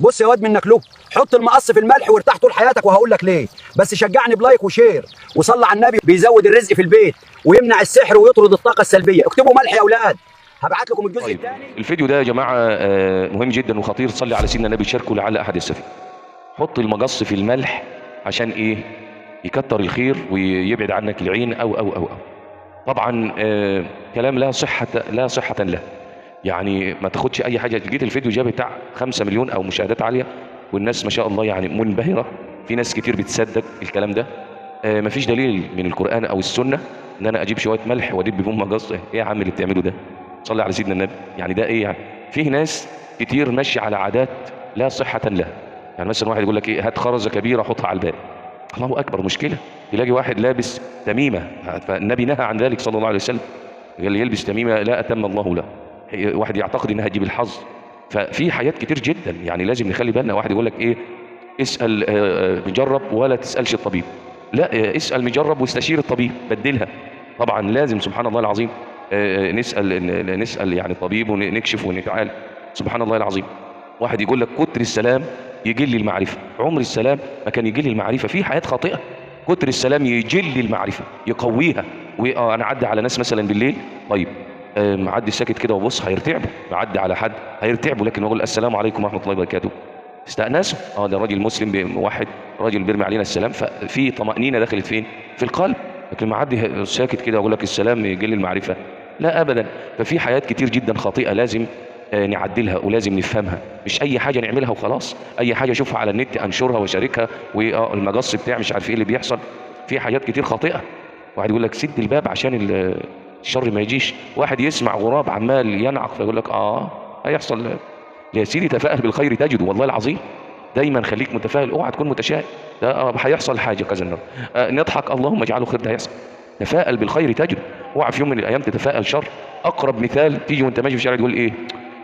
بص يا واد منك له، حط المقص في الملح وارتاح طول حياتك وهقول لك ليه. بس شجعني ب like و share وصلي على النبي، بيزود الرزق في البيت ويمنع السحر ويطرد الطاقة السلبية. اكتبوا ملح يا اولاد، هبعت لكم الجزء طيب الثاني. الفيديو ده يا جماعة مهم جدا وخطير. صلي على سيدنا النبي، شاركوا لعل احد يستفيد. حط المقص في الملح عشان ايه؟ يكتر الخير ويبعد عنك العين او او او او. طبعا كلام لا صحة لا صحة له، يعني ما تاخدش اي حاجة. جيت الفيديو جاب بتاع 5 مليون او مشاهدات عالية، والناس ما شاء الله يعني منبهره، في ناس كتير بتصدق الكلام ده. ما فيش دليل من القران او السنة ان انا اجيب شوية ملح وادب بيهم مقص. ايه يا عم اللي بتعمله ده؟ صلي على سيدنا النبي. يعني ده ايه يعني؟ فيه ناس كتير ماشية على عادات لا صحة لها. يعني مثلا واحد يقول لك ايه، هات خرزة كبيرة حطها على الباب. الله اكبر، مشكلة. تلاقي واحد لابس تميمه، فالنبي نهى عن ذلك صلى الله عليه وسلم، اللي يلبس تميمه لا اتم الله له. واحد يعتقد انها تجيب الحظ. ففي حاجات كتير جدا يعني لازم نخلي بالنا. واحد يقول لك ايه، اسال مجرب ولا تسالش الطبيب. لا، اسال مجرب واستشير الطبيب، بدلها. طبعا لازم سبحان الله العظيم نسال يعني طبيب ونكشف ونتعالج. سبحان الله العظيم. واحد يقول لك كتر السلام يجل المعرفة. عمر السلام ما كان يجل المعرفة. في حياة خاطئه كتر السلام يجل المعرفة، يقويها. انا عدى على ناس مثلا بالليل، طيب معدي ساكت كده وبص هيرتعبوا، معدي على حد هيرتعبوا، لكن اقول السلام عليكم ورحمة الله وبركاته استأنسوا. ده راجل مسلم موحد، راجل بيرمي علينا السلام، ففي طمأنينة دخلت فين؟ في القلب. لكن معدي ساكت كده اقول لك السلام يجل المعرفة، لا ابدا. ففي حاجات كتير جدا خاطئه لازم نعدلها ولازم نفهمها. مش اي حاجة نعملها وخلاص، اي حاجة اشوفها على النت انشرها واشاركها، والمقص بتاع مش عارف ايه اللي بيحصل. في حاجات كتير خاطئه. واحد يقول لك سد الباب عشان الشر ما يجيش. واحد يسمع غراب عمال ينعق فيقول لك هيحصل. يا سيدي تفائل بالخير تجده، والله العظيم. دايما خليك متفائل، اوعى تكون متشائم. ده هيحصل حاجة كذا النهارده، نضحك اللهم اجعله خير، ده هيحصل. تفائل بالخير تجده، اوعى في يوم من الايام تتفائل شر. اقرب مثال، تيجي وانت ماشي في الشارع تقول ايه،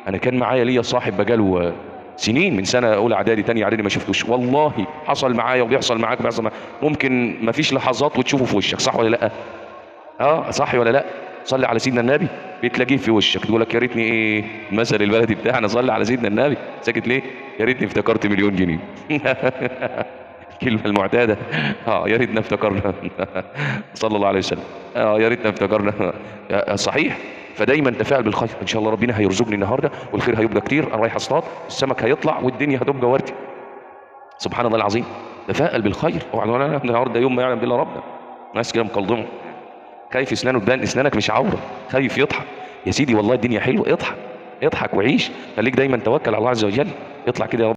انا كان معايا ليا صاحب بقاله سنين، من سنة اولى اعدادي ثانية اعدادي ما شفتوش، والله حصل معايا وبيحصل معاك وبيحصل معاك. ممكن ما فيش لحظات وتشوفه في وشك، صح ولا لا؟ صح ولا لا؟ صلي على سيدنا النبي، بتلاقيه في وشك تقول لك يا ريتني ايه، المثل البلدي بتاعنا، صلي على سيدنا النبي، ساكت ليه؟ يا ريتني افتكرت مليون جنيه. الكلمة المعتادة، يا ريتنا افتكرنا. صلى الله عليه وسلم. يا ريتنا افتكرنا. صحيح. فدايما تفاعل بالخير، ان شاء الله ربنا هيرزقني النهارده والخير هيبقى كتير، انا رايح اصطاد، السمك هيطلع والدنيا هتبقى وردي. سبحان الله العظيم. تفائل بالخير. اوعى النهارده يوم ما يعلم بالله ربنا. ناس كده مقلضمه، خايف اسنانه تبان، اسنانك مش عورة، خايف يضحك. يا سيدي والله الدنيا حلوة، اضحك اضحك وعيش. خليك دايما توكل على الله عز وجل. اطلع كده يا رب.